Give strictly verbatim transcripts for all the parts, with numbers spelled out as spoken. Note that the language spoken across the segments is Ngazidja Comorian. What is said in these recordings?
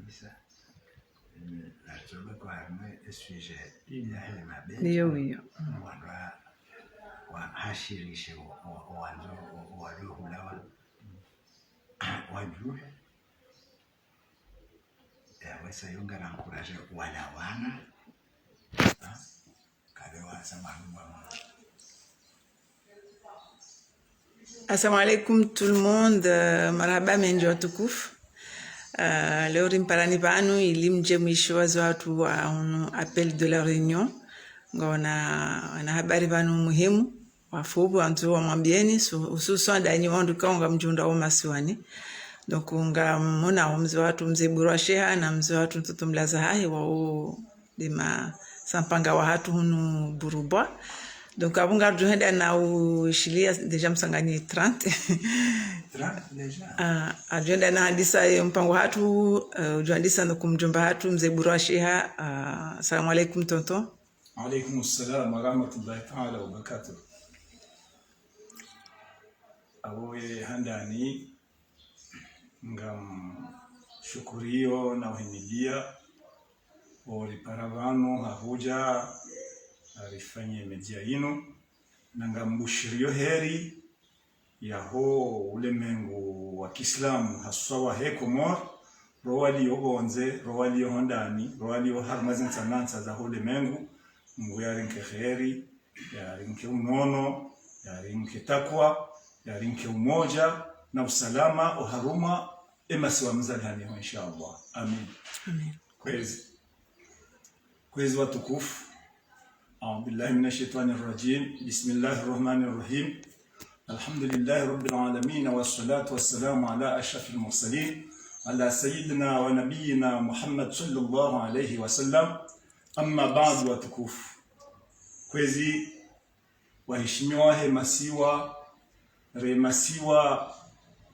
Isa. Natsobe kwa mwe sujet ya hele mabe. Iyo, iyo. Wandru wa hashirishe wa, wa, wandru wa, walio hulawa. Wajue. Ewe sa yo ngara encourager wala wana. Ha? Kale wa sa manu wa mwa. Assalamu alaikum tout le monde, euh, marahaba mendji watukufu. Euh, leo rimparani pvanu ili mdje mwishiwaze wandru wa unu appel de la Réunion. Ngona wana habari pvanu muhimu, wafupi wandru wamwambieni, su-, hususwa ndanyi wandru ikao ngamdjihundrao masiwani. Donc, ngamwona wo mze watru, mze Burwa Sheha, na mze watru ntoto mlaza hahe, wao nde masampanga wahatru hunu Burubwa. Donc, apvo ngarudjo henda na ushiliya déjà msanganyi trente. Trente déjà. Ah, ardjo henda na handisa ye mpango hatru, eh, udjo handisa no kumdjomba hatru, mze Burwa Sheha. Ah, assalamu alaikum, tonton. Wa alaikum salam wa rahmatullahi ta'ala wa barakatuh. Apvo ye handani, ngamshukuriyo na uhimidiya, oripara pvanu hahudja, harifanye média inu, na ngambushiriyo heri, yaho ulemengu wa kiislamu, haswa wahe Komori, ro walio pvondze, ro walio hondani, ro walio harumwa ze ntsanantsa zaho ulemengu, Mungu yarinike heri, yarinike unono, yarinike takwa, yarinike umoja na usalama oharumwa emasiwa mzalihaniho, inshallah. Amin. Amin. Kwezi. Kwezi watukufu. أعوذ بالله من الشيطان الرجيم. بسم الله الرحمن الرحيم. الحمد لله رب العالمين، والصلاة والسلام على أشرف المرسلين، على سيدنا ونبينا محمد صلى الله عليه وسلم. أما بعد، watukufu. Kwezi, waheshimiwa wahe masiwa, re masiwa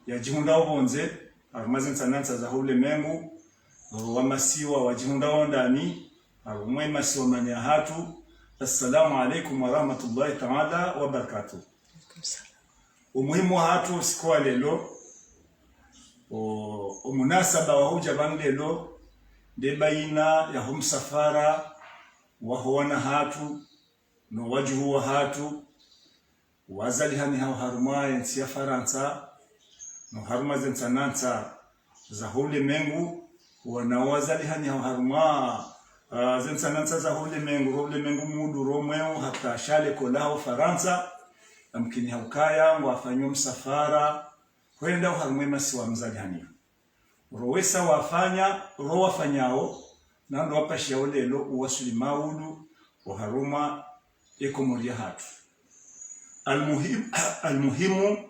yadjihundrao pvondze, harumwa ze ntsanantsa zaho ulemengu, ro wa masiwa wadjihundrao ndani, harumwa emasiwa mane yahatru, assalamu alaikum wa rahmatullahi ta'ala wa barakatuh. Umuhimu wahatru usiku wa lelo, o, omunasaba wahudja pvanu lelo, nde bayina yaho msafara waho wana hatru, no wadjuhu wahatru, wazalihaniha oharumwa entsi ya Farantsa, no harumwa ze ntsanantsa zaho ulemengu, wana wazalihaniha oharumwa, ah, ze ntsanantsa zaho ulemengu, ro ulemengu mudu, ro mweo, hata sha lekola ho Farantsa, yamkini ha ukaya ngwafanyo msafara, hwenda oharumwa emasiwa mzalihaniho. Ro wesa wafanya, ro wafanyao, na ndo wapashiyao lelo uwaswili maudu oharumwa eKomori yahatru. Almuhim-, almuhimu,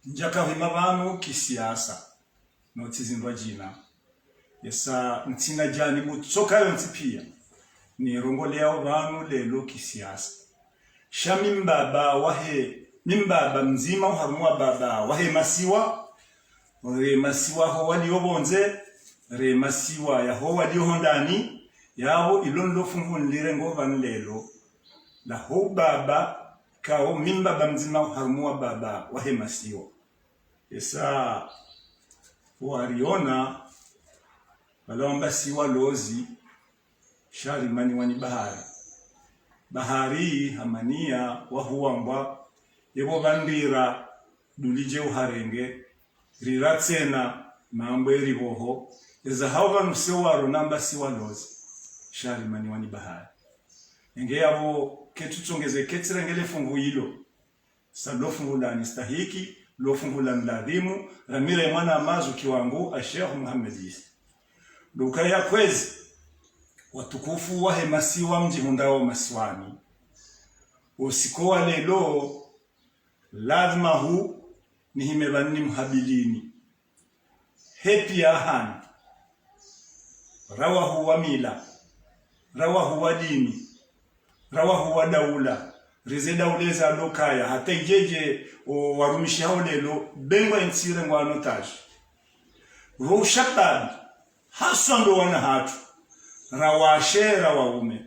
ndjaka hwima pvanu kisiasa, no tsi zindrwadjina. Yesa ntsina djanibu tsoka yontsi piya, nirongoleyao pvanu lelo kisiasa. Sha mi mbaba wahe, mi mbaba mdzima oharumwa baba wahe masiwa, re masiwa ho walio pvondze, re masiwa yaho walio hondani, yapvo ilo ndo funvu nlirengo pvanu lelo, laho ubaba, kao mi mbaba mdzima oharumwa baba wahe masiwa. Esa, wariona, pvala wamba siwa Lozi, sha rimaniwa ni bahari. Bahari hamaniya wahuwambwa, yepvo pvandrira, dulidje uharenge, rira tsena, nambwe ripvoho, eza hao pvanu se waro namba siwa Lozi, sha rimaniwa ni bahari. Enge yapvo ketsutsongeze ketsirengele funvu ilo. Sa lo funvu la nistahiki, lo funvu la niladhimu, ramire mwana mazuki wangu, a Sheikh Muhammad Isa. Ndo ukaya kwezi, watukufu wahe masiwa mdjihundrao masiwani. Usiku wa lelo, ladhima hu nihime pvanu nimhabilini. Hepi ya hanu. Rawahu wa mila. Rawahu wa dini. Rawahu wa daula. Rize daula eza lokaya. Hata idjedje o warumishi hao lelo. Bengwa entsi irengwa en otage. Ro ushababi. Haswa ndo wana hatru. Ra washe, ra waume.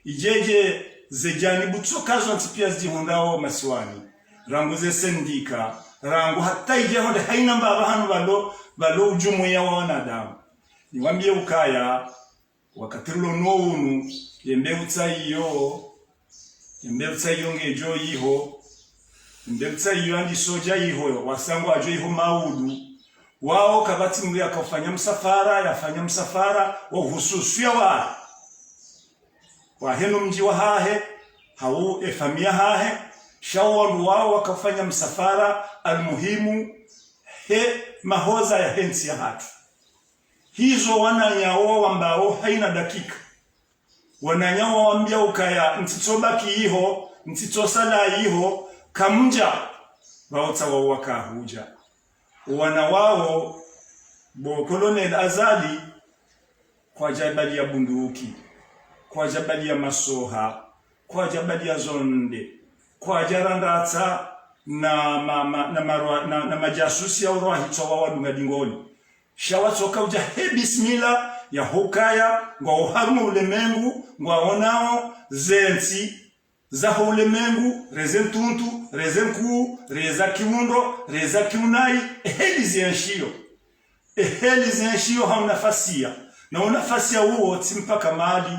Idjedje ze djanibu tsoka zontsi piya zidjihundrao masiwani. Rangu ze sendika, rangu hata idje honde haina mbaba hanu pvalo, pvalo ujumuiya wa wanadamu. Niwambiye ukaya, wakati rilo no unu, ye mbepvo tsi iyo, ye mbepvo tsi iyo ngedjo iho, ye mbepvo tsi iyo yandisa udja iho, wasa ngwadjo iho maudu. Wao kapvatsi mndru yakaufanya msafara, yafanya msafara, wa uhususiya wa, wahe no mdji wahahe, hau efamiyi yahahe, sha wandru wao wakaufanya msafara, almuhimu, he mahoza yahe ntsi yahatru. Hizo wananya wao wambao haina dakika. Wananya wao wambia ukaya, ntsitso baki iho, ntsitso sala iho, kamdja, pvaotsa wao wakahudja. Wana wao, bo Colonel Azali, kwadja baliya bunduki, kwadja baliya masoha, kwadja baliya zonde, kwadja randatsa na ma-, ma-, na marwa-, na, na madjasusi ya urwahitswa wa wadunga dingoni. Sha watsoka udja he bismillah ya hukaya, ngwao harumwa ulemengu, ngwaonao ze ntsi zaho ulemengu, reze ntuntu, reze nkuu, reza kiundro, reza kiunayi, eheli zienshiyo. Eheli zienshiyo ha unafasiya. Na unafasiya uwo tsi mpaka mali.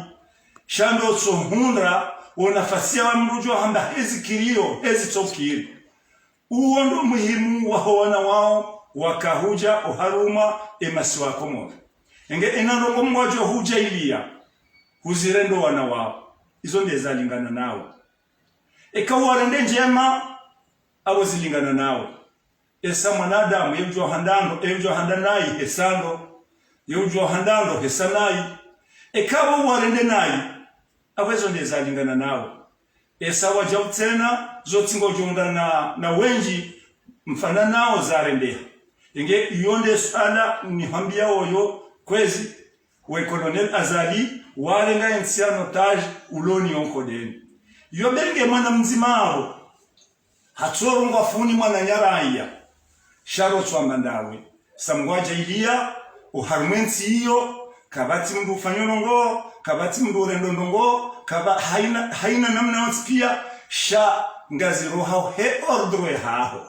Sha ndo tsohundra, wo unafasiya wa mdru udjo hamba hezi kiriyo, hezi tsokiri. Uwo ndo muhimu waho wana wao, wakahudja oharumwa emasiwa Komori. Enge ena ndrongoo mngwadjo hudja iliya, huzirendo wana wao. Izo nde zalingana nawo. Eka uwarende ndjema, apvo zilingana nawo. Esa mwanadamu, ye udjo handa ndro, ye udjo handa nayi, hesa ndro. Ye udjo handa ndro, hesa nayi. Eka apvo uwarende nayi, apvo ezo nde zalingana nawo. Esa wadjau tsena, zo tsi ngodjo unda na, na wendji, mfano nawo zarendeha. Enge, iyo nde suala, nihwambiya oyo, kwezi, we Colonel Azali, warenga entsi ya notage, uloni yo nkodeni. Iyo benge mwana mdzima apvo. Hatsorongoa funi mwananya raya. Sha ro tswamba ndawe. Sa mngwadja iliya, oharumwa entsi iyo, kapvatsi mndru ufanyo ndrongoo, kapvatsi mndru urendo ndrongoo, kapva-, haina, haina namna yontsi piya, sha ngazi rohao he ordre yahaho.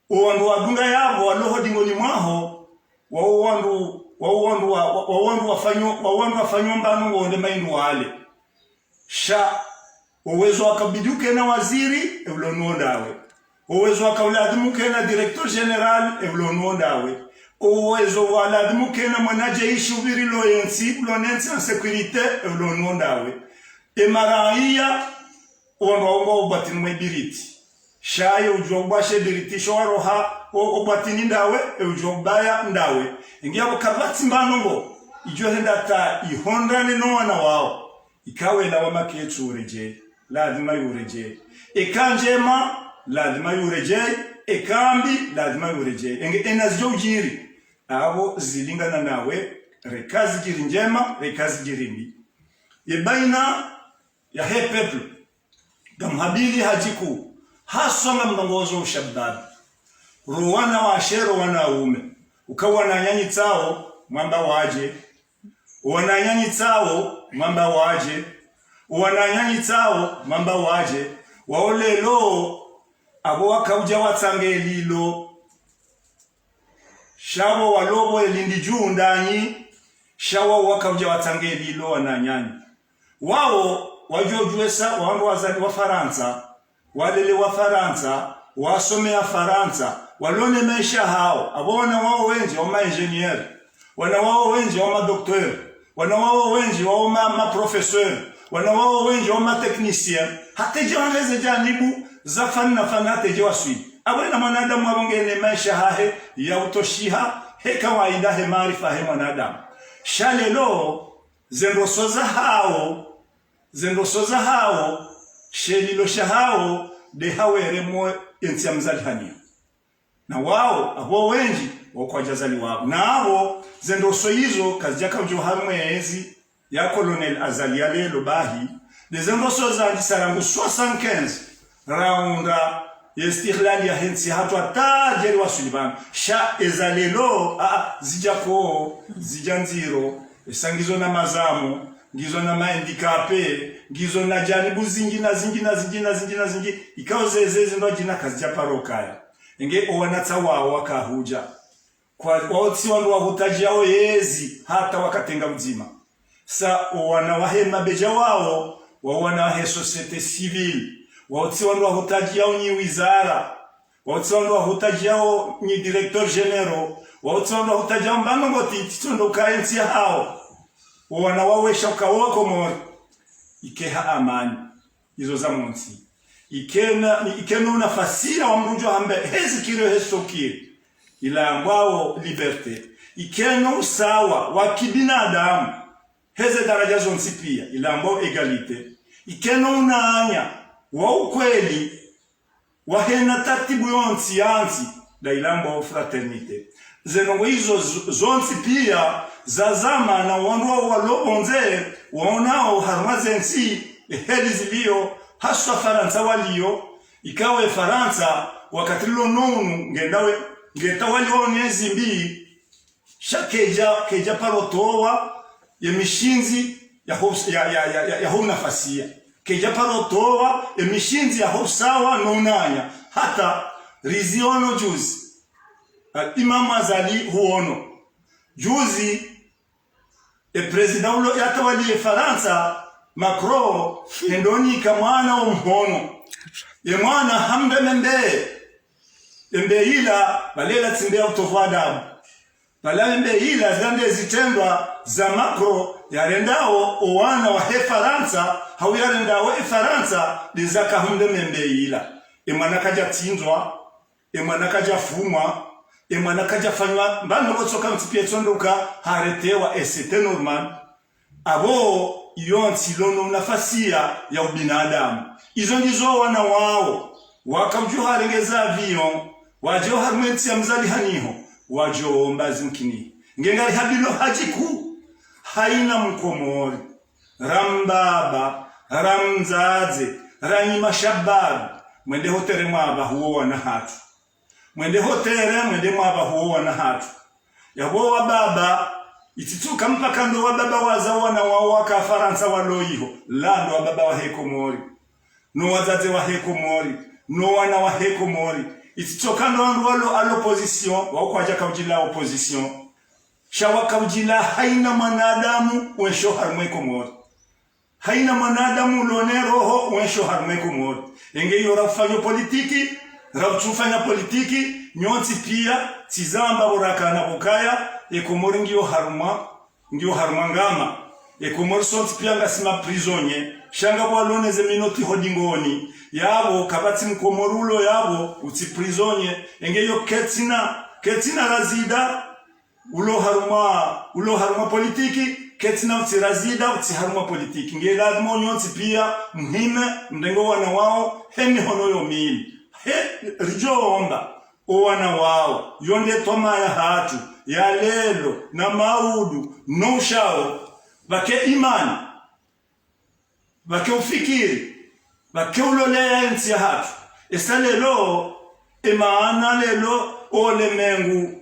Owandru wadunga yapvo waloho dingoni mwaho, wao wandru, wao wandru wa, wa, wao wandru wafanyo, wao wandru wafanyo mbano ngo nde maindru wale. Sha, owezo wakabidi ukena waziri, e ulo nuwo ndawe. Owezo wakauladhimu ukena directeur général, e ulo nuwo ndawe. Owezo waladhimu ukena mwanadjeshi upvirilo yentsi, ulo nentsi en sécurité, e ulo nuwo ndawe. E maraya, owandru wao ngwao obwatini mwe biriti. Sha ye udjuwa ubwashe biriti sho waroha o, obwatini ndawe, e udjuwa ubaya ndawe. Ingi yapvo kapvatsi mbano ngo, idjo henda ta ihondrane no wana wao. Ika wela wa maketsu uredjei, lazima yuredjei. Ika ndjema, lazima yuredjei. Ika mbi, lazima yuredjei. Enge ena zidjo udjiri. Apvo zilingana nawe, reka zidjiri ndjema, reka zidjiri mbi. Ye baina yahe peuple, ngamhambili hadjiku, haswa ngamlongozo ushababi. Ro wana washe, ro wana waume. Uka wananyanyi tsao, mwamba wadje. Wananyanyi tsao, mwamba wadje. Wananyanyi tsao, mwamba wadje. Wao leo, apvo wakaudja watsange lilo. Sha pvo walo pvo elindi dju ndanyi, sha wao wakaudja watsange lilo wananyanyi. Wao, wadjo djuwesa, wao ndo wazali wa Farantsa, walele wa Farantsa, wasome ya Farantsa, walo ne maesha hao, apvo wana wao wendji wao ma ingénieur, wana wao wendji wao ma docteur, wana wao wendji wao ma, ma professeur, wana wao wendji wao ma technicien, hata idje wangeze djanibu za fani na fani hata idje waswili. Apvo ena mwanadamu apvo ngena maesha hahe ya utoshiha, he kawaida he maarifa he mwanadamu. Sha leo, ze ndroso zahao, ze ndroso zahao, she lilo shahao, nde hawere mo yentsi ya mzalihaniya. Na wao, apvo wendji, wao kwadjazaliwa apvo. Na apvo, ze ndroso izo, kazidjaka udjo harumwa yezi ya Colonel Azali ya leo bahi, nde ze ndroso zandisa rangu soixante-quinze, raunda ye istiklali yahe ntsi hatru hata djeri waswili pvanu. Sha eza leo, a, a, zidja ko, zidja ndziro, esa ngizo na mazamu, ngizo na ma handicapé, ngizo na djanibu zindji na zindji na zindji na zindji na zindji, ikao zeze zindru djina kazidja paro kaya. Enge owana tsa wao wakahudja. Kwa, wao tsi wandru wahutadjao yezi, hata wakatenga udzima. Sa, o wana wahe mabedja wao, wao wana wahe société civile, wao tsi wandru wahutadjao nyi wizara, wao tsi wandru wahutadjao nyi directeur généraux, wao tsi wandru wahutadjao mbano ngoti, tsi tsondo uka entsi yahao. O wana wao wesha uka wa Komori. Ike ha amani. Izo za montsi. Ikena, ikena unafasiya wa mdru udjo hambe, hezi kiri, hezi sokiri. Ilambwao liberté. Ikena usawa wa kibinadamu. Heze daraja zontsi piya. Ilambwao égalité. Ikena unanya wa ukweli. Wahena tartibu yontsi yantsi. Nda ilambwao fraternité. Ze ndrongoo izo z-, zontsi piya zazama na wandru wao walo pvondze, waonao harumwa ze ntsi, eheli ziliyo, haswa Farantsa waliyo, ikao e Farantsa, wakati rilo no unu, ngendawe, ngeta waliyo ne zimbi, sha kedja, kedja paro towa, ye mishindzi, ya ho-, ya, ya, ya, ya, ya ho unafasiya. Kedja paro towa, ye mishindzi ya ho usawa no unanya. Hata, riziono juzi. Al Imam Azali huono. Juzi, e président ulo yatawali e Farantsa, Macron, hendo nika mwana wo mhono. Ye mwana hambe membe. Embe ila, balela tsimbe ya utovu adabu. Bala embe ila, zande zitrendwa za Macron, yarendao o wana wahe Farantsa, hau yarendao e Farantsa, ndeza kahunde membe ila. E mwana kadja tsindzwa, e mwana kadja fumwa, e mwana kadja fanywa, mbano kotsoka mtsi piya tsondo uka haretewa, et c'est normal. Abo, iyo ntsi ilo no unafasiya ya ubinadamu. Izo ndizo wana wao. Waka udjo harenge za avion, wadje oharumwa entsi ya mzali haniho, wadjo omba zimkini. Nge ngari habilo hadjiku, haina Mkomori. Ra mbaba, ra mdzadze, ra nyi mashababi, mwende hotere mwaba huwo wana hatru. Mwende hotere, mwende mwaba huwo wana hatru. Yabo wababa, itsitsoka mpaka ndo wababa waza wana wao waka Farantsa walo iho. La, ndo wababa wahe Komori. No wadzadze wahe Komori. No wana wahe Komori. Itsitsoka ndo wandru walo à l'opposition, wao kwadja kaudjila opposition. Sha wakaudjila haina mwanadamu wensho harumwa e Komori. Haina mwanadamu ulo ne roho wensho harumwa e Komori. Enge iyo ra ufanya politiki, ra utsufanya politiki, nyontsi piya, tsizamba bo rakana bo kaya, e Komori ngiyo harumwa, ngiyo harumwa ngama. E Komori sontsi piya ngasi ma prisonnier, sha ngapvo walo ne ze minoti ho dingoni, yabo kapvatsi Mkomori ulo yabo, utsi prisonnier, enge iyo ketsina, ketsina razida, ulo harumwa, ulo harumwa politiki, ketsina utsi razida, utsi harumwa politiki. Nge lazima nyontsi piya, muhime, mrenge wana wao, he mihono yo mili. He, ridjo omba, o wana wao, yo nde twamaya hatru, ya lelo, na maudu, no ushao, pvake imani. Pvake ufikiri, pvake uloleya entsi ya hatru. Esa lelo, e maana lelo, o lemengu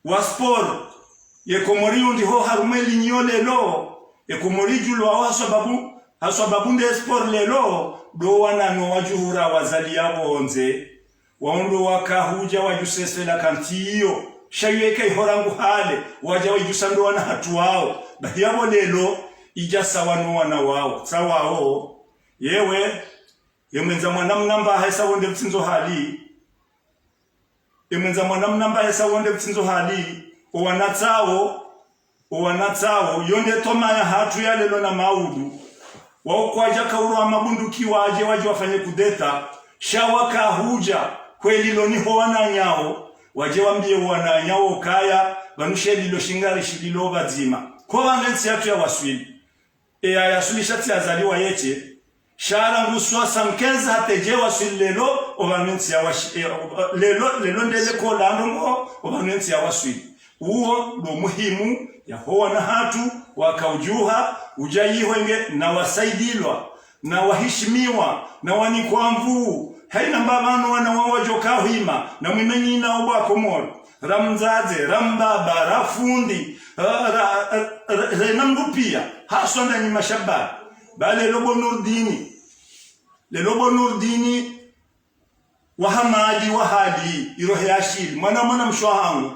wa sport, ye Komori yundri ho harumwa e linyo lelo, e Komori djulwao ha sababu, ha sababu nde sport lelo, ndo wana no wadjuhura wazali ya pvondze. Wao ndo waka hudja wadjusesela kanti iyo, sha iyo eka iho rangu hale, wadja wadjusa ndo wana hatru wao, bahi yabo lelo, idja sawa no wana wao, tsa wao, yewe, ye mwendza mwana mna mbaha esa wonde pvutsindzo hali, ye mwendza mwana mna mbaha esa wonde pvutsindzo hali, o wana tsao, o wana tsao, yo nde twamaya hatru ya lelo na maudu. Wao kwadja kaurwa mabunduki wadje, wadje wafanye kudeta. Sha waka hudja, kweli lo ni ho wananyao. Wadje wambiye wananyao kaya, pvanu she lilo shingari shililo pvadzima. Ko pvanu entsi yatru ya waswili. E ya yaswilisha tsi yazaliwa yeshe. Sha rangu soixante-quinze hata edje waswili lelo, opvanu entsi ya washi-, e, o-, lelo, lelo ndele ko lando ngo, opvanu entsi ya waswili. Uwo ndo muhimu ya ho wana hatru, waka udjuha, udja yiho enge, na wasaidilwa, na wahishimiwa, na wanikwa nvuu, haina mbapvanu wana wao wadjo kahwima, na mwimenyi na obwa Komori. Ra mdzadze, ra mbaba, ra fundi, ra, ra, ra, ra, ra, na mdru piya, haswa nda nyi mashababi. Ba lelo bo Nurdini. Lelo bo Nurdini, wa Hamadi, wa Hadi, irohe ya shili. Mwana, mwana mshe wahangu.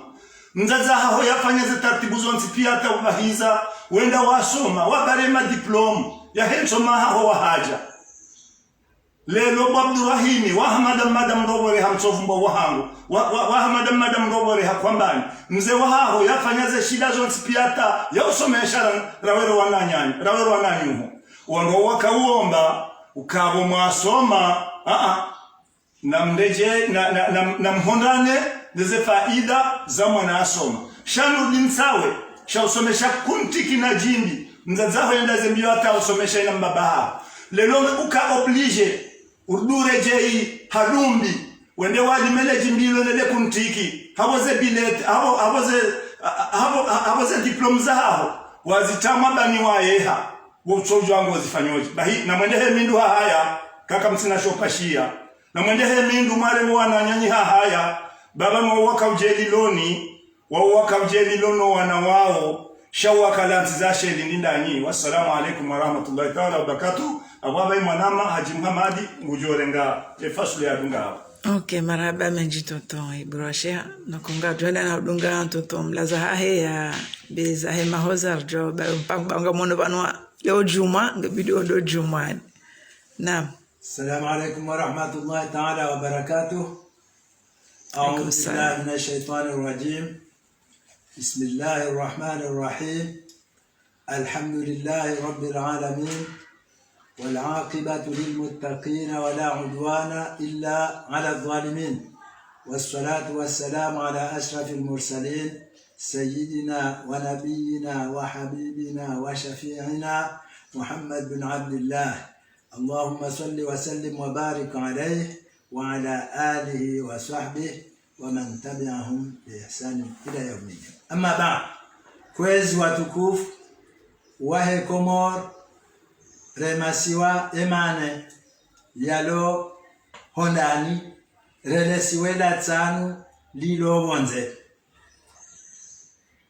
Mdzadze haho yafanya ze taratibu zontsi pia hata ubahiza, wenda wasoma, wabare madiplome, yahe nsoma haho wahadja. Leo bo Abdurahimi, waha madam madam robore ha Mtsovu mbo wahangu, wa, wa, waha madam madam robore ha Kwambani. Mze wahaho yafanya ze shida zontsi pia hata, yausomesha ra-, rawero wananyanyi, rawero wananyuho. Wandru wakauomba, ukapvo mwasoma, a, a. Namredje, na, na, na, namhondrane, neze faida za mwana asoma. Sha Nurdin Sawe, sha usomesha kuntiki na djimbi, mdzadze haho yenda ze mbio hata usomesha ina mbaba haho. Leo uka obligé, urudure jeyi, harumbi, wende walimele djimbi lo nele kuntiki, hapvo ze billet, hapvo, hapvo ze, hapvo, hapvo ze diplome zahaho, wazitama bani wayeha, wo utsodjua ngo zifanyoje. Bahi, namwende he mindru hahaya, kaka mtsina shopashia. Namwende he mindru mwarenge wananyanyi hahaya, baba no waka udje liloni, wao waka udje lilono wana wao, sha waka lantsi za sheli ndindani. Wassalamu alaikum warahmatullahi taala wabarakatuh. Abwaba imwanama Haji Muhammad ngujorenga efasulu ya dunga hao. Ok, marahaba mendji tonton Ibrahim. Nakonga twenda na udunga tonton mlaza hahe ya beza he mahoza ardjo, ba mpango banga mono banwa leo djumwa, nge bidi odo djumwa. Naam. السلام عليكم ورحمة الله تعالى وبركاته. أعوذ بالله من الشيطان الرجيم. بسم الله الرحمن الرحيم. الحمد لله رب العالمين. والعاقبة للمتقين ولا عدوان إلا على الظالمين. والصلاة والسلام على أشرف المرسلين سيدنا ونبينا وحبيبنا وشفيعنا محمد بن عبد الله. اللهم صل وسلم وبارك عليه وعلى آله وصحبه ومن تبعهم بإحسان إلى يوم الدين. أما بعد, kwezi watukufu wahe Komori, remasiwa emane yalo hondani, relesiwe la tsanu lilo pvondze.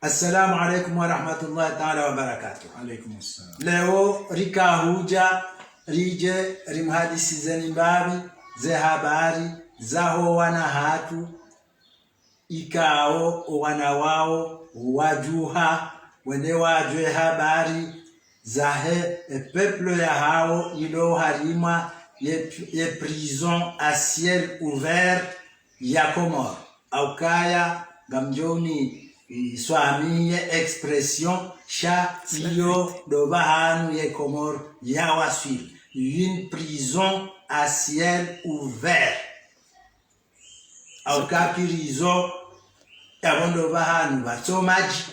Assalamu alaikum warahmatullahi taala wabarakatuh. Alaikum assalam. Leo rika hudja ridje rimhadisizeni mbapvi ze habari zaho wana hatru, ikao owana wao wadjuha, wende wadjuwe habari zahe e peuple yahao ilo harimwa ye, ye prison à ciel ouvert ya Comores. Au kaya ngamdjo ni, eh, swamiye expression, sha iyo ndo pvahanu ye Comores yawaswili. Une prison à ciel ouvert. Au ka prison, yapvo ndo pvahanu pvatso madji,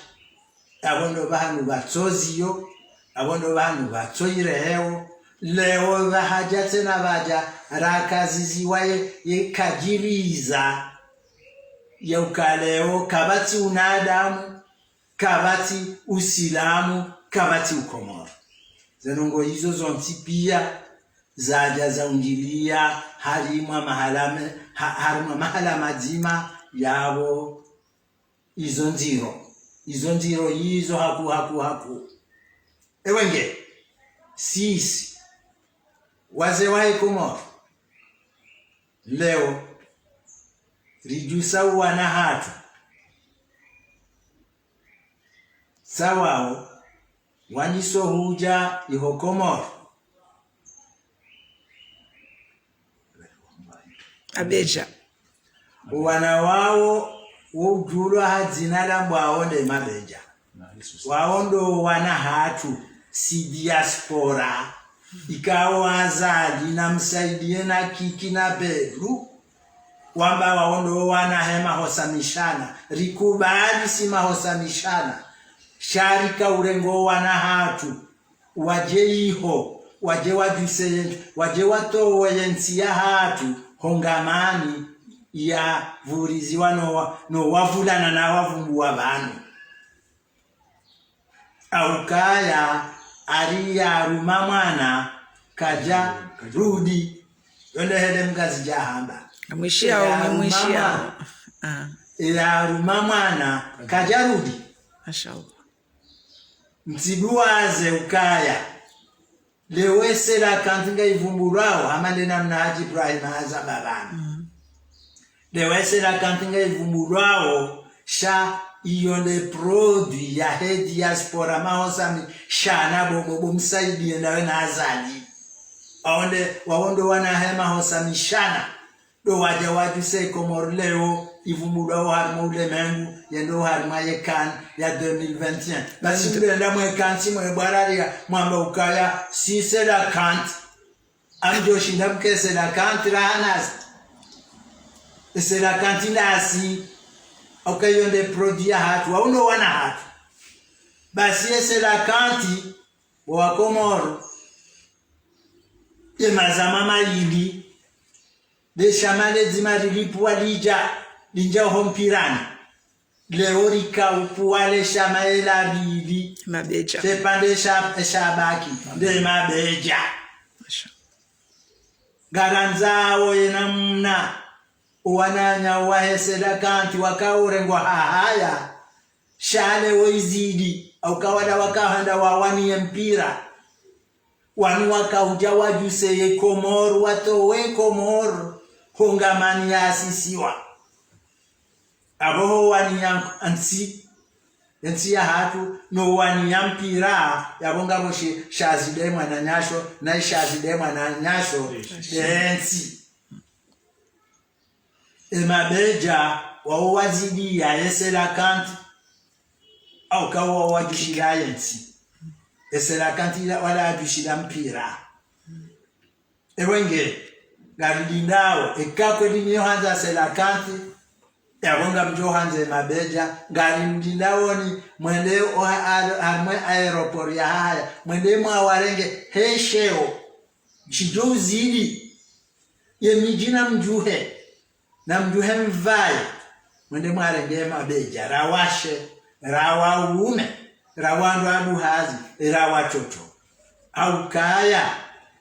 yapvo ndo pvahanu pvatso ziyo, yapvo ndo pvahanu pvatso irehewo. Leo pvahadja tsena pvadja rakaziziwa ye, ye kadjiriza ya uka leo kapvatsi unadamu, kapvatsi usilamu, kapvatsi ukomori. Ze ndrongoo izo zontsi pia zadja zaundjiliya harimwa mahala me-, ha-, harimwa mahala madzima yapvo izo ndziro. Izo ndziro izo haku, haku, haku. Ewe nge, sisi, wazee wahe Komori, leo, ridjusa owana hatru, sa wao, waniso hudja iho Komori. Abedja. Owana wao, wo udjulwa ha dzina la mbwa wao nde Mabedja. Wao ndo wana hatru, si diaspora. Ikao Azali na Msaidie na Kiki na Bedru, wamba wao ndo wana he mahosa mishana. Rikubali si mahosa mishana. Sha rika urengo wana hatru, wadje iho, wadje wadjuse yentsi, wadje watowe yentsi ya hatru ho ngamani ya pvuriziwa no wa-, no wavulana na wavumbuwa pvanu. Au kaya, ari yaruma mwana, kadja rudi. Yo nde hele Mngazidja hamba. Mwishiya, yaruma mwishiya mwana. Ah. Yaruma mwana, kadja rudi. Mashallah. Mtsiduwaze ukaya, leo esela kanti ngaivumbulwao, hama nde namna Hadji Ibrahim haza babana. Mm. Leo esela kanti ngaivumbulwao, sha Iyo nde produit yahe diaspora, mahosa mishana, bo, bo, bo Msaidie nawe na Azali. Wawo nde, wawo ndo wana he mahosa mishana. Ndo wadja wadjuse Komori leo, ivumbulwa oharimwa ulemengu, yende oharimwa ye CAN ya deux mille vingt et un. Basi mdrenda mwe CAN tsi mwe bwararia, mwamba ukaya, si c'est la CAN. Amdjoshinda mke c'est la CAN raha nasi. C'est la CAN nasi. Oka iyo nde produit yahatru, wawo ndo wana hatru. Basi ye c'est la CAN, wa Komori. Ye mazama mayili. Nde shama ledzima lilipvwa lidja, lindja oho mpirani. Leo rika upvwa le shama ela mbili. Mabedja. Shepvandre sha, shabaki. Nde mabedja. Masha. Ngarandzao ye namna owananya wahe c'est la CAN wakaorengwa hahaya. Sha leo izidi, au kawada wakahanda wawaniye mpira. Wanu wakaudja wadjuse ye Komori, watowe Komori, hongamani ya asisiwa. Apvo ho waniya ntsi, ntsi yahatru, no waniya mpira, yapvo ngapvo shi, Shazide mwananyasho, na Shazide mwananyasho, ye ntsi. Ye mabedja, wawo wazidi ya ye c'est la CAN, au kawo wadjushila ye ntsi. Ye c'est la CAN ila wala adjushila mpira. Ewe nge, ngarilindao, eka kweli nyi ohandza c'est la CAN, yapvo ngamdjo handze mabedja, ngarilindao ni mwende oha-, al-, harimwe aéroport yahaya, mwende mwawarenge he sheo, shidjo uzidi, ye midji namdjuhe, namdjuhe mvaye, mwende mwarenge mabedja, ra washe, ra waume, ra wandru wa duhazi, ra watoto. Au kaya,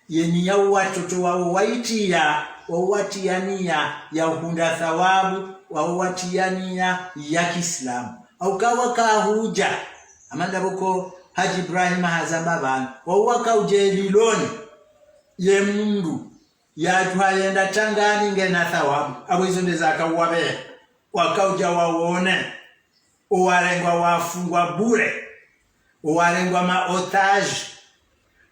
ye niya watoto wawo waitiya, wawo watiya niya ya uhundra thawabu, wawo watiya niya ya kiislamu. Au kawa kahudja, hama ndapvo ko Hadji Ibrahima hazamba pvanu, wawo wakaudja eliloni, ye mndru, yatru hayenda tangani ngena thawabu, apvo izo nde zakauwabeha. Wakaudja wawone, owarengwa wafungwa bure, owarengwa ma otage,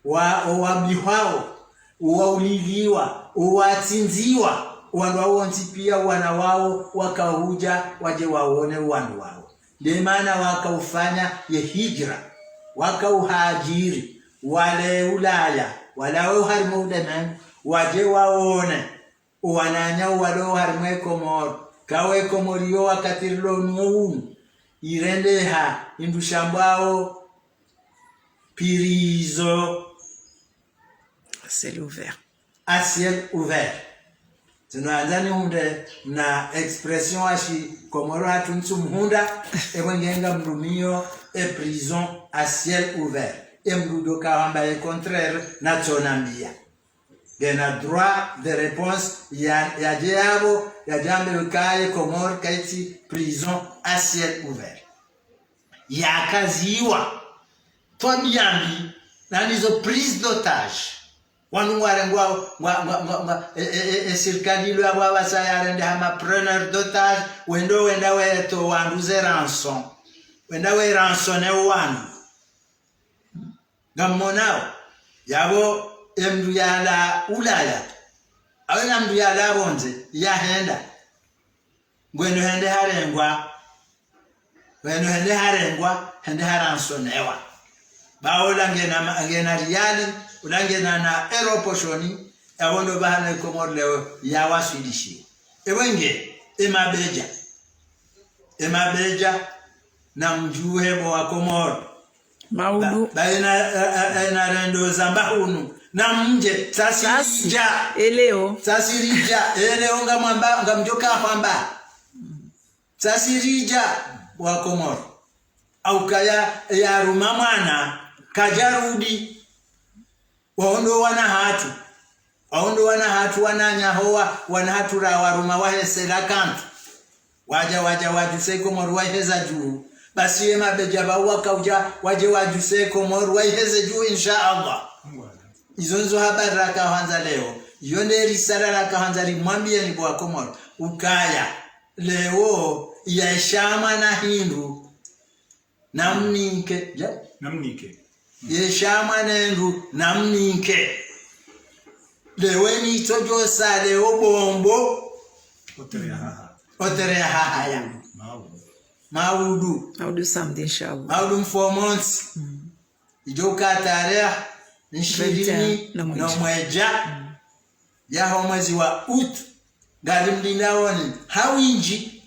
wa, owabihwao, owauliliwa, owatsindziwa, owandru wawo wontsi piya wana wawo wakaudja wadje wawone owandru wawo. Nde mana wakaufanya ye hijra, wakauhajiri, wale Ulaya, walawe oharimwa ulemengu, wadje wawone owananya owalo oharimwa e Komori, kawe Komori yo wakati rilo nuwo unu, irendeha, indru shambwao, prison. À ciel ouvert. À ciel ouvert. Zinu handza nihundre na expression ashi Komoro hatru ntsu mhundra, ewe ngenga mrumiyo e prison à ciel ouvert. E mndru ndo kawamba ye contraire na tsona mbiya. Ngena droit de réponse ya, yadje yapvo, yadje ambe ukaye Komori kaitsi prison à ciel ouvert. Yakaziwa. Twabiya mbi, nanizo prise d'otage. Wanu ngwarengwa, ngwa, ngwa, ngwa, ngwa, e, e, e, e, sirikali ilo yapvo apvasa yarende hama preneur d'otage, wendo wenda weto wandru ze rançon. Wenda we rançonner wandru. Ngammonao, yapvo e mndru yalawa Ulaya, awe na mndru yalawa pvondze, yahenda. Ngwendo hende harengwa, ngwendo hende harengwa, hende harançonnewa. Ba ola ngena ma-, ngena riali, ola ngena na euro poshoni, yapvo ndo pvahanu e Komori leo yawaswilishiwa. Ewe nge, e mabedja. E mabedja, namdjuhe bo wa Komori. Maudu. Ba, ba ena, e, e, ena rendo zamba hunu. Namdje, tsasi ridja. Eleo. Tsasi ridja, eleo ngamwamba, ngamdjoka hwamba. Tsasi ridja, wa Komori. Au kaya, yaruma mwana, kadjarudi. Wawo ndo wana hatru. Wawo ndo wana hatru wananya howa, wana hatru rawaruma wahe c'est la CAN. Wadja, wadja, wadjuse Komori waiheza dju. Basi ye mabedja pvao wakaudja, wadje wadjuse Komori waiheze dju, insha Allah. Izo ndzo habari raka hwandza leo. Iyo nde risala raka hwandza rimwambiyeni bo wa Komori. Ukaya. Leo, yesha mwana hindru, namnike. Ya? Namnike. Yesha mwana hindru, namnike. Leo ni tsojo sa leo bombo. Otere ya haha. Otere ya haha ya. Maudu. Maudu. Maudu samedi, inshallah. Maudu mfomontsi. Mm. Idjo ka tarehi nshirini na mwedja. Na mwedja. Mm. Yaho mwezi wa août. Ngalimlindao ni hawindji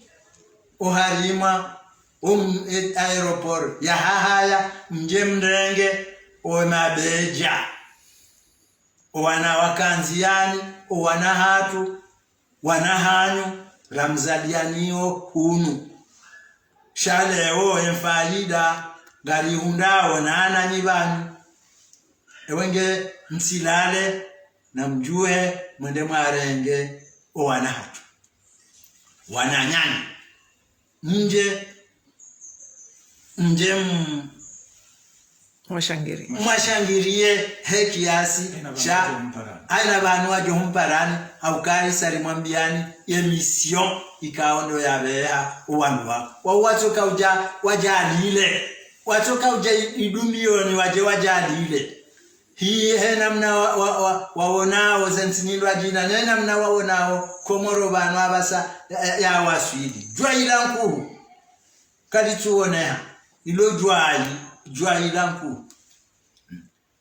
oharimwa, um, e, aéroport ya Hahaya, mdje mrenge o mabedja. O wana wa Kanziani, o wana hatru, wana hanyu, ramzaliyaniyo hunu. Sha leo emfaida ngarihundrao nananyi pvanu. Ewe nge mtsilale, namdjuhe, mwende mwarenge o wana hatru. Wananyanyu. Mdje, mdje m-, mwashangiriye. Mwashangiriye he kiasi. Sha haina pvanu wadjo humparani, hauka isa rimwambiyani, ye mission ikao ndo yapveha o wandru wa. Wa watsoka udja wadjalile. Watsoka udja i-, idumiyoni wadje wadjalile. Hi he namna wa, wa, wa, wawonao ze ntsi nyindji wadjina, ne namna wawonao Komoro pvanu apvasa ya, ya, ya waswili. Djwayi la nkuhu. Kalitsuwoneha. Ilo djwayi, djwayi la nkuhu.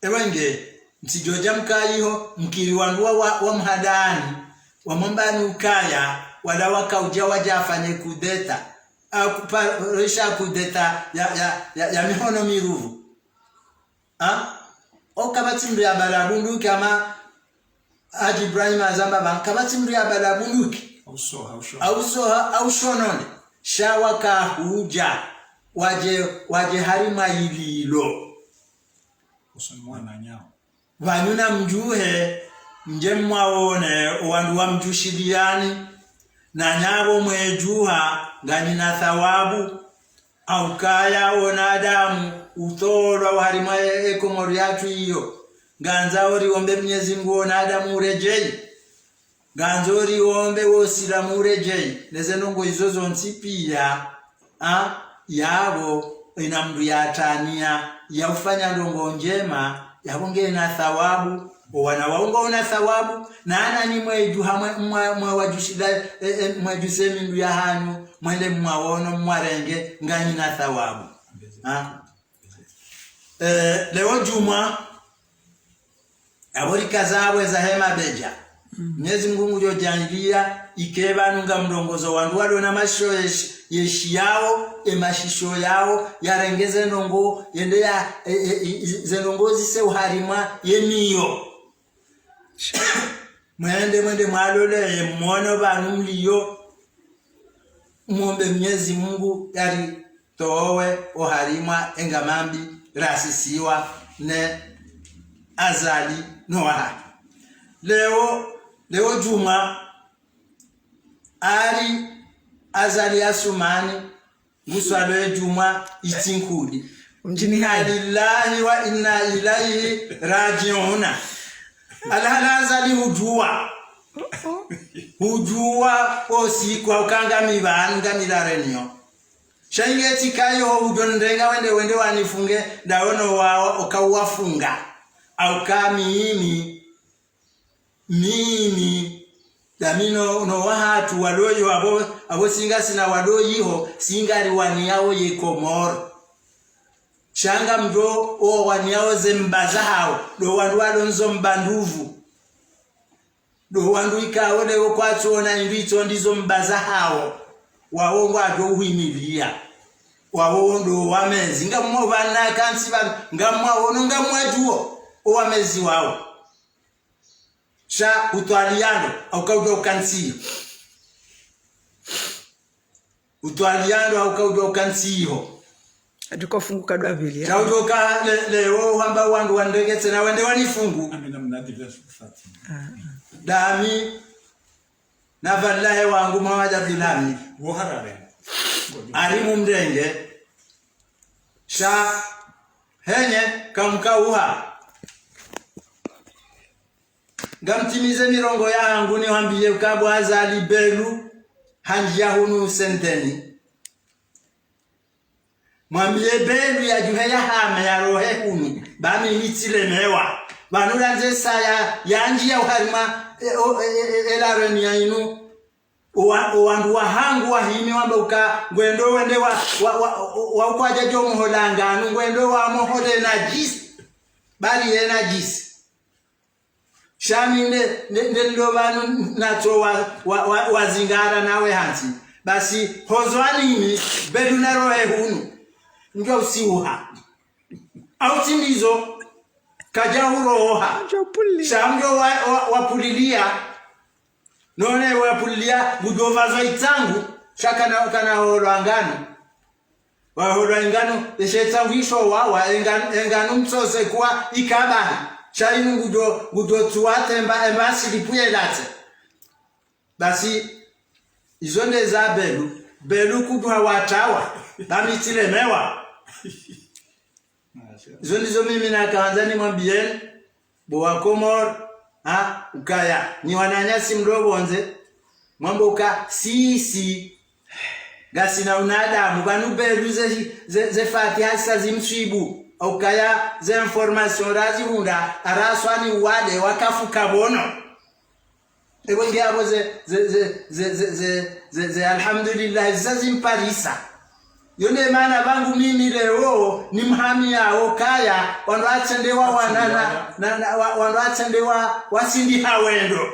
Ewe nge, mtsidjodja mkayiho, mkiri wandru wa, wa, wa mhadani, wamwambani ukaya, wala wakaudja wadja wafanye kudeta. Akupa, resha kudeta ya, ya, ya, ya mihono miruvu. Ha? O kapvatsi mndru ya bala bunduki ama Hadji Ibrahim azamba pvanu, kapvatsi mndru ya bala bunduki. Au soha, au shono. Au soha, au shonone. Sha wakahudja, wadje, wadje harimwa ililo. Usoni mwa wananyao. Pvanu namdjuhe, mdje mwawone, o wandru wamdjushiliyani, na nyapvo mwedjuha, nganyina thawabu, haukaya wanadamu, utolwa oharimwa e, e Komori yatru iyo, ngandzao riombe Mnyezi Mngu wanadamu uredjeyi. Ngandzo riombe wo Usilamu uredjeyi, neze ndrongo izo zontsi piya, a, yapvo, ina mndru yataniya, yaufanya ndrongo ndjema, yapvo ngena thawabu, o wana wao ngwaona thawabu, na nanyi mwedjuha mwe, mwe, mwe wadjushila, e, e, mwedjuse mindru yahanyu, mwende mwawono, mwarenge, nganyina thawabu. A? E, leo djumwa, apvo rikaza apvo eza he mabedja. Mm. Mnyezi Mngu ngudjo djaaliya, ike pvanu ngamrongozo wandru walona mashisho yeshi, yeshi yao, e mashisho yao, yarenge ze ndrongo, yende ya, e, e, e, ze ndrongo zise oharimwa, ye miyo. Mwende, mwende mwalole, ye mwono pvanu mliyo, mwombe Mnyezi Mngu, yari towe oharimwa engamambi rasisiwa ne Azali no wahahe. Leo, leo djumwa, ari Azali Asumani, nguswalo edjumwa itsinkudi. Mdjini hai. Inna lillahi wa inna ilaihi rajiuna. Alhala Azali hudjuwa. Hudjuwa osiku hauka ngami pvanu ngamilale niyo. Sha inge tsi kayiho udjo nrenga wende wende wanifunge ndawono wao oka uwafunga. Hauka mimi, mimi, dami no, no wahatru waloyo apvo, apvo singa sina waloyiho, singa riwaniyao ye Komoro. Sha ngamdjo owaniyao ze mba zahao, ndo wandru walondzo mba nduvu. Ndo wandru ikao leo kwatsuona indru itso ndizo mba zahao. Wao ngwadjo uhimiliya. Wao ndo wamezi. Ngamwo pvana kantsi pvanu. Ngamwawono ngamwadjuwo. O wamezi wao. Sha utwaliyano. Hauka udjo kantsiyo. Utwaliyano hauka udjo kantsiyo. Adjuka ufungu kadwa pvili, ya. Sha udjo ka le, leo hamba wandru wandrenge tsena wende wanifungu. Amina mnadi vya sufati. Ah, ah. Dami, na pvalahe wangu Muhammad Abdulhamid. Wo harare. Ari mumrenge. Sha, henye, kamkauha. Ngamtimize mirongo yahangu niwambiye ukaya bo Azali Belu, hanjiya hunu Senteni. Mwambiye Belu yadjuhe yahame yarohe hunu, ba mimi tsilemewa. Pvanu randze saya, yanjiya oharumwa, e, o, e, e, e, ela reni ya inu. Owa-, owandru wahangu wahimi wamba uka, ngwendo wende wa, wa, wa, wa, wa ukwadjadjo muhola nganu, ngwendo wamuhole nadjisi. Bali ye nadjisi. Sha mi nde, nde, nde ndo pvanu natso wa, wa, wa, wazingara nawe hantsi. Basi, hozwani mi, Belu narohe hunu. Ndjo usiuha. Au tsi ndizo, kadja huroha. Sha mdjo wa, wa, wapulilia. None wapulilia, ngudjo pvazwa itsangu. Sha kana, kana holwa nganu. Waholwa inganu, eshe tsangu isho wa, wa enganu, enganu mtsose kuwa ikabahi. Sha inu ngudjo, ngudjo tsuwa temba, emba silipuye latse. Basi, izo nde za Belu. Belu kudjuha watawa. Ba mi tsilemewa. Izo ndizo mimi nakandza nimwambiyeni. Bo Wakomori, ha, ukaya, nyi wananyasi mlo pvondze, mwambe uka sisi, ngasina unadamu, pvanu Belu ze, ze, ze Fatiha zisa zimswibu, ukaya ze information razihundra, araswani wade, wakafu kabono. Ebo nge abo ze, ze, ze, alhamdulillah, zisa zimparisa. Yo nde mana pvangu mimi leo, nimhamiyao kaya, wandru watsendewa wana, na, na, na, wa-, wandru watsendewa, wasindiha wendo.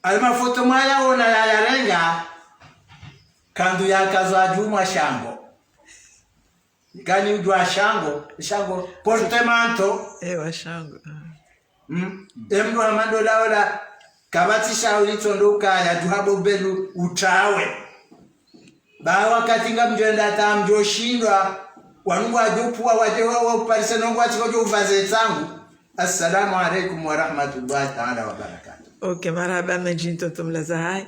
Ayo mafoto mwayaona yayarenga, kandu yakazwa djumwa shango. Ngani udjuwa shango, shango, portemanto. Ewa, shango. Mm. Emdru hama ndo ola, kapvatsi shauri tsondo ukaya, djuha bo Belu utawe. Ba wakati ngamdjo enda ta mdjo shindwa, wanu ngwadjo puwa wadje wa, wa uparise no ngwatsi kodjo upvaze tsangu. Assalamu alaikum wa rahmatullahi ta'ala wa barakatuh. Ok, marahaba mendji, tonton Mlaza Hayi.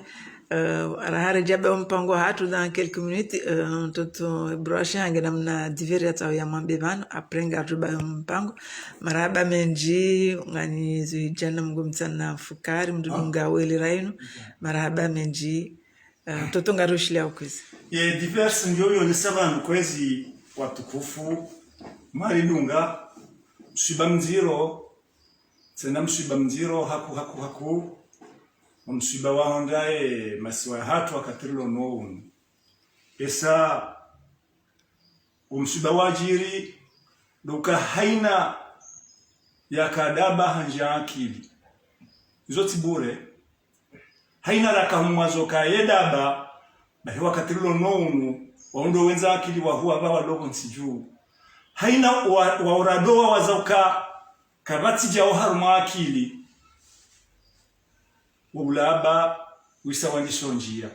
Euh, raha redjabia ompango hatru dans quelques minutes, euh, tonton Ibrahim hange namna divers ya tsawo ya mwambe pvanu, après ngarudjabia ompango. Marahaba mendji, ngani zidjana mngu mtsana fukari, mdru dunga weli rainu. Marahaba mendji, euh, tonton ngarushiliya ukwezi. Ye divers ngiyo yonesa pvanu kwezi watukufu, mwaridunga, mswiba mdziro, tsena mswiba mdziro haku, haku, haku, omswiba wahondra ye masiwa yahatru wakati rilo no unu. Esa omswiba wadjiri, ndo uka haina yaka daba handjia akili. Izo tsi bure. Haina raka humwazo ka ye daba, bahi wakati rilo no unu, wawundo wendza akili wahuwa pva walo pvontsi dju. Haina wa, wa urado wa waza uka, kapvatsi djao harumwa akili, wo ulaba wisa wandisa ondjia.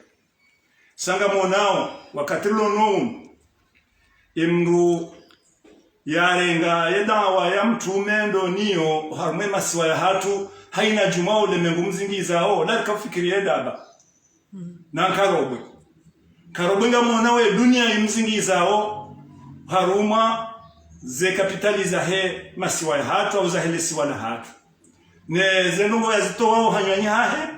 Sa ngamonao, wakati rilo no unu, emdru yarenga ye dawa ya mtrume ndo niyo, harumwa emasiwa yahatru, haina djumwa ulemengu mzingizao, na rika ufikiri ye daba. Na nkarobwe. Nkarobwe ngamwona we dunia imzingizao harumwa ze kapitali zahe masiwa yahatru au zahe lesiwa lahatru. Ne ze ndrongoo yazitowao hanywanyi hahe,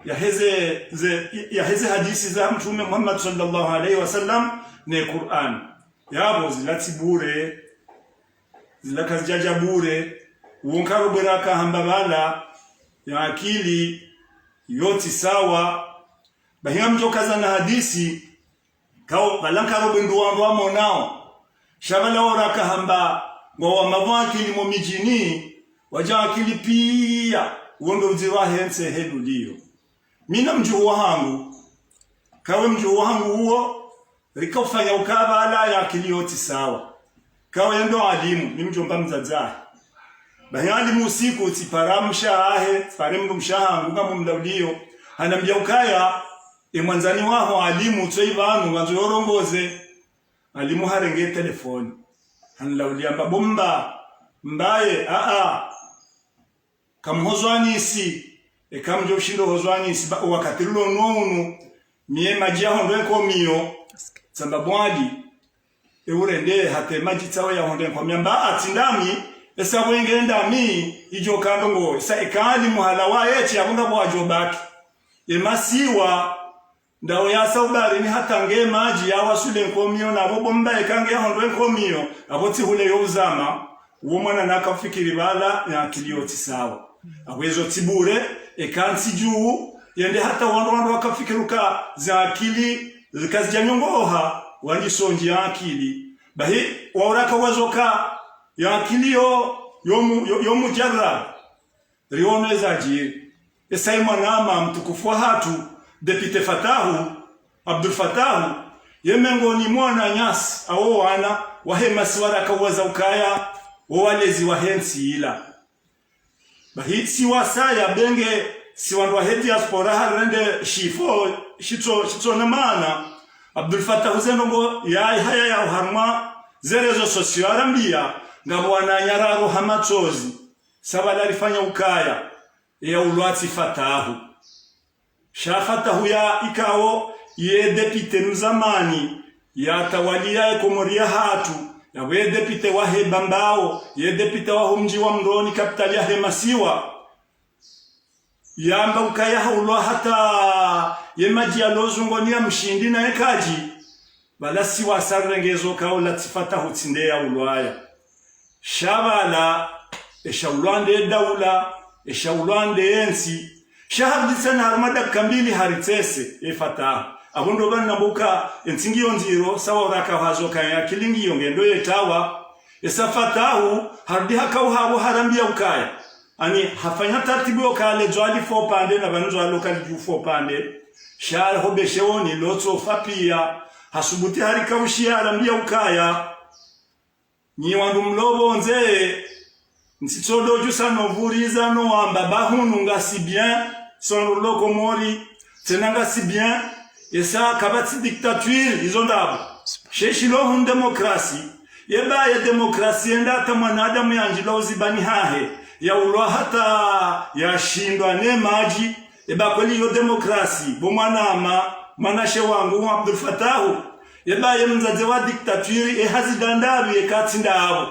yaheze, ze, yaheze hadisi za Mtrume Muhammad swallallahu alayhi wa sallam, ne Qur'an. Yapvo zila tsi bure, zila kazidjadja bure, uwo nkarobwe raka hamba pvala, ye akili, yo tsi sawa, bahi ngamdjo kaza na hadisi, kao, pvala nkarobwe ndo wandru wamonao. Sha pvala wo raka hamba, ngwawamapvo akili mo midjini, wadja akili piya, uwo ndo udziro wahe ntsi he duliyo. Mi na mdjuhu wahangu, kawe mdjuhu wahangu uwo, rika ufanya uka pvala ye akili yo tsi sawa. Kawe ndo alimu, mi mdjomba mdzadze wahe. Bahi alimu usiku, tsipara mshe wahe, tsipare mdrumshe wahangu, ngamumlauliyo. Hanambia ukaya, e mwandzani waho alimu, tsoyi pvanu, wandzo yorongoze. Alimu harenge telefoni. Hanlauliya amba bo mba, mbaye, a, a. Kamuhozwanisi, eka mdjo ushindo hozwanisi, ba, wakati rilo no unu, mi ye madji yahondre nkomiyo, tsamba bo Ali, e urende hata ye madji tsawe yahondre nkomiyo, amba atsi ndami, esa bwenge ndami, idjo ka ndrongoo, esa eka alimu halawa ye tsi yapvo ngapvo wadjo baki. Ye masiwa, ndawo yasa ubaharini hata nge madji yawaswili nkomiyo, na pvo bomba yeka nge yahondre nkomiyo, apvo tsi hule yo uzama, uwo mwana nakafikiri pvala, ye akili yo tsi sawa. Apvo ezo tsi bure, eka ntsi dju, yende hata wandru wandru wakafikiri uka ze akili, zikazidja nyongoha, wandji sondji ye akili. Bahi, wauraka wazoka, ye akili yo, yo mu-, yo, yo mujarrab. Riono ezadjiri. Esa ye mwanama mtukufu wahatru, député Fatahu, Abdul Fatahu, ye mengoni mwa wananyasi, awo wana, wahe masiwa raka waza ukaya, wo walezi wahe ntsi ila. Bahi si wasaya benge, si wandru wahe diaspora harende shifo, shitso, shitso na maana. Abdul Fatahu ze ndrongo ya haya ya uharumwa, ze réseaux sociaux arambiya, ngapvo wananya raroha matsozi. Sa pvala rifanya ukaya, ye yaulwa tsi Fatahu. Sha Fatahu ya ikao, ye député mzamani, yatawaliya ye Komori yahatru, yapvo ye député wahe Bambao, ye député waho mdji wa Moroni, capitale yahe masiwa. Yamba ukaya haulwa hata ye madji yalo zungoni ya mshindi na ye kadji. Pvala si wasa renge zo kaula tsi Fatahu tsi nde yaulwaya. Sha pvala, esha ulwa nde daula, esha ulwa nde entsi. Sha harudi tsena harumwa dakika mbili haritsese, ye Fatahu. Apvo ndo pvanu nambuka, entsi ngiyo ndziro, sa wauraka wazoka ye akili ngiyo ngendo yetawa. Esa Fatahu, harudi hakao hapvo harambiya ukaya. Ani hafanya tartibu yo kale dzwali fo pande na pvanu dzwalo kalidju fo pande. Sha ho besheoni lotso fa piya. Hasubuti harikaushi harambiya ukaya. Nyi wandru mlo pvondze, ntsitsodo djusa no pvuriza no wamba ba hunu ngasi bien, si wandru lo Komori, tsena ngasi bien, esa kapvatsi dictature, izo ndapvo. She shilo hunu démocratie, yeba ye démocratie yenda hata mwanadamu yandjilo uzibani hahe, yaulwa hata yashindwa ne madji, eba kweli yo démocratie, bo mwanama, mwanashe wangu, Abdul Fatahu, yeba ye mdzadze wa dictature, ye hazi nda ndapvi ye katsi ndapvo.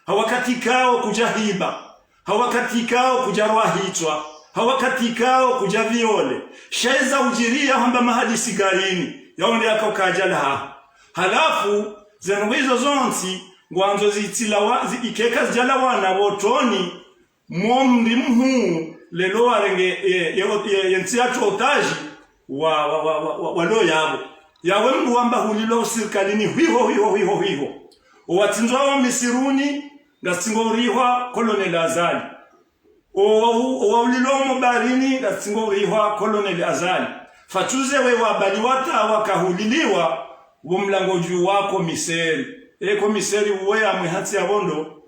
Ha wakati kao kudja hiba, ha wakati kao kudja rwa hitswa, ha wakati kao kudja viole. Sha eza udjiriya hamba mahadisi garini, yaonde yaka ukadja laha. Halafu, ze ndrongo izo zontsi, ngwandzo zitsilawa, zi-, ikeka zidjalawana pvotsoni, mwo mri mhuu, lelo warenge, ye, ye, ye, ye ntsi ya tsotaji, wa, wa, wa, wa, wa, walo yapvo. Yawe mndru wamba hulilo sirikalini hwiho, hwiho, hwiho, hwiho. Owatsindzwa wo misiruni, ngasitsingo urihwa Colonel Azali. Owa-, owaulilo mo baharini, ngasitsingo urihwa Colonel Azali. Fatsuze we wabali wata wakahuliliwa, wo mlango dju wa komiseri. E komiseri uwe amwe hantsi ya pvondo,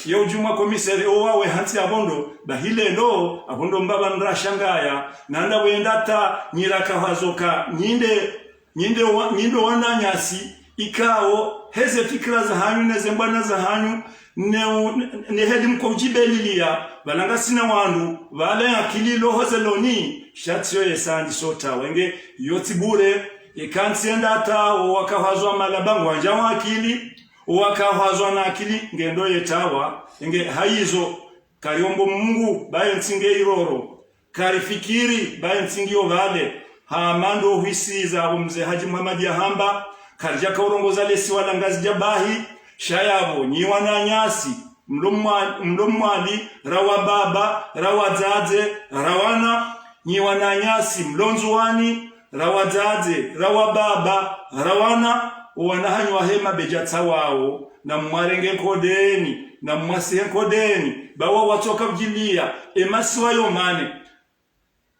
ye udjumwa komiseri owawe hantsi ya pvondo, bahi lelo, apvo ndo mbaba ndrashangaya, nanda wenda ta nyiraka hazoka, nyinde, nyinde wa-, nyindo wananyasi, ikao, heze fikira zahanyu, neze mbwana zahanyu, ne u-, ne heli mko udjibeliliya, pvala ngasina wandru, pvale akili loho zeloni, sha tsiyo yesa ndiso ta wenge, yo tsi bure, eka ntsi yenda ta, owakahwazwa malaba ngwandja wa akili, owakahwazwa na akili ngendo yetawa, enge hayizo, kariombo Mungu, baye ntsi nge iroro, karifikiri, baye ntsi ngiyo pvale, hama ndo hwisiza, apvo mze Hadji Muhammad yahamba, karidjaka urongoza lesiwa la Ngazidja bahi, sha yapvo, nyi wananyasi, mlo mwa-, mlo Mwali, ra wababa, ra wadzadze, ra wana, nyi wananyasi, mlo Ndzuwani, ra wadzadze, ra wababa, ra wana, owana hanyu wahe mabedja tsawao, na mwarenge nkodeni, na mwasihe nkodeni, bawa watsoka udjiliya, emasiwa yo mane.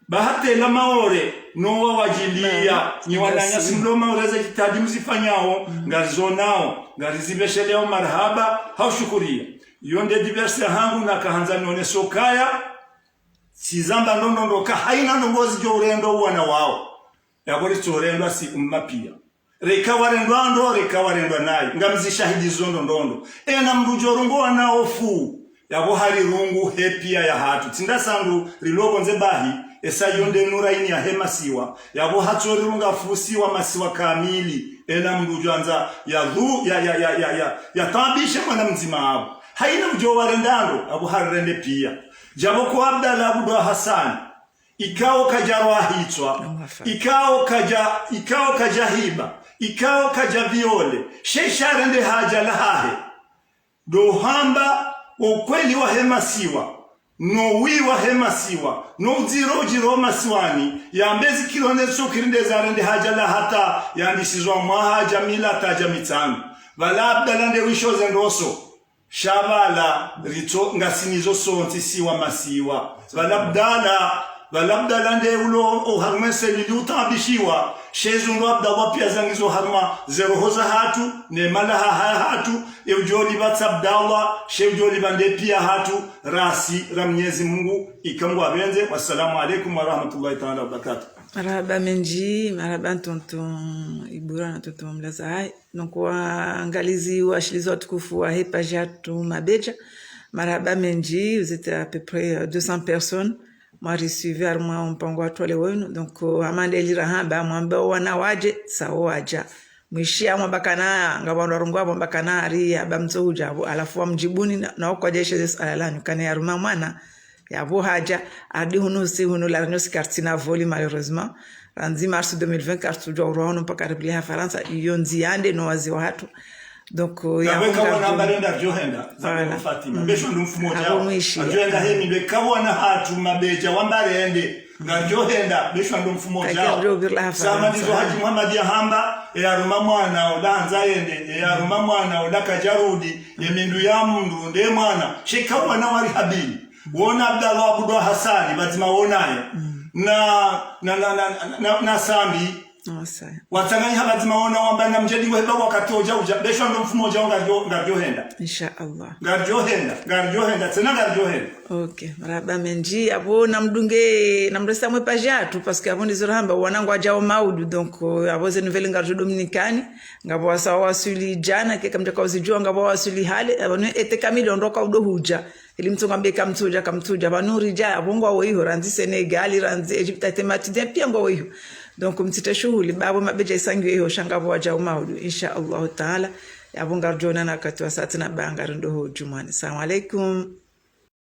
Bahatela Maore, nowa wadjiliya, nyi wananyasi mlo Maore ze jitihadi mzifanyao, ngarizonao, ngarizibesheleo marahaba, haushukuriya. Yo nde diverse hangu nakahandza none sokaya, tsizamba ndrongo ndro ka haina ndrongo zidjo urendwa wana wao. Yapvo ritso urendwa si umma piya. Reka warendwa ndro, reka warendwa nayi. Ngamzishahidi zo ndrongo ndro. Ena mndru djo rongowa na ofu. Yapvo hari rungu he piya yahatru. Tsi nda sandu rilo pvondze bahi. Esa yo nde nura ini yahe masiwa. Yapvo hatso rirunga fusi wa masiwa kamili. Ena mndru djo andza ya dhu, ya, ya, ya, ya, ya, ya tabishe mwana mdzima apvo. Haina udjo warenda ndro, apvo hari rende piya. Djapvo ko Abdallah Abdou Hassan. ikao kadjarwa hitswa, ikao kadja, ikao kadjahiba, ikao kadja viole, she sha rende haja lahahe. Ndo hamba ukweli wahe masiwa, no wi wahe masiwa, no udziro udjiro masiwani, yambe zi kilomètres sukiri nde zarende haja la hata, yandisizwa mwaha dja mila ta dja mitsanu. Pvala Abdallah nde wisho ze ndroso. Sha pvala ritso ngasi nizo sontsi siwa masiwa. Pvala Abdallah, pvala Abdallah nde ulo oharumwa selili utabishiwa. She zundru Abdallah pia zangizo harumwa ze roho zahatru, ne malaha hahatru, e udjo lipvatsa Abdallah, she udjo lipva nde pia hatru, rasi ra Mnyezi Mungu, ika Mngu apvendze. Wassalamu alaikum warahmatullahi taala wabarakatuh. Marahaba mendji, marahaba tonton Ibura na tonton Mlaza. Donc, waangalizi, washilizi watukufu wahe page yahatru Mabedja, marahaba mendji, vous êtes à peu près, euh, deux cents personnes, mwarisuivi harumwa ompango wahatru wa leo wunu. Donc, euh, hama nde li rahamba, mwambe owana wadje, sa wo wadja. Mwishiya mwamba kana, ngapvo wandru warongoa mwamba kana hari hamba mtsohudja apvo, halafu wamdjibuni na, na wo kwadja ishe ze suala lanyu, kana yaruma mwana, yapvo hadja, harudi hunu si hunu, la réunion si kartsina voli, malheureusement. Randzi mars deux mille vingt, kartsudjua urwa hunu mpaka ripvili ha Farantsa, iyo ndziya nde no wazee wahatru. Donc, euh, yapvo ngapvo wana hamba rende ardjo henda, Fatima. Besho ndo mfumo djao. Ardjo henda hemi, be kapvo wana hatru Mabedja wamba rende, ngardjo henda, besho ndo mfumo djao. Sama ndizo Haji Muhammad yahamba, e yaruma mwana, ola handza yende, e yaruma mwana, ola kadjarudi, e mindru ya mndru, nde mwana. She kapvo wana wari habili. Wona Abdallah Abdou Hassani, pvadzima wonaye. Na, na, na, na, na, na Sambi. Watsanganya pvadzima wona wamba na mdjedi ngo heba wakati odja udja. Besho ndo mfumo djao ngardjo, ngardjo henda. Insha Allah. Ngardjo henda, ngardjo henda, tsena ngardjo henda. Ok, marahaba mendji. Apvo namdunge, namresa mwe page yahatru, parce que apvo ndizo rahamba, wana ngwadjao maudu, donc, euh, apvo ze nouvelles ngardjo Dominikani, ngapvo wasa wawaswili djana, keka mdjaka uzidjua, ngapvo wawaswili hale, apvo ne ete kamili ondro ka udo hudja. Ili mtsu ngambe kamtsudja, kamtsudja, pvanu ridja, apvo ngwawo iho, randzi Sénégal, randzi Égypte, ate matidien, pia ngwawo iho. Donc, mtsite shuhuli, bapvo Mabedja isangiwe iho, sha ngapvo wadjao maudu, insha Allahu taala. Yapvo ngardjo onana wakati wa saa tsina ba ngari ndo ho djumwani. Salamu alaikum.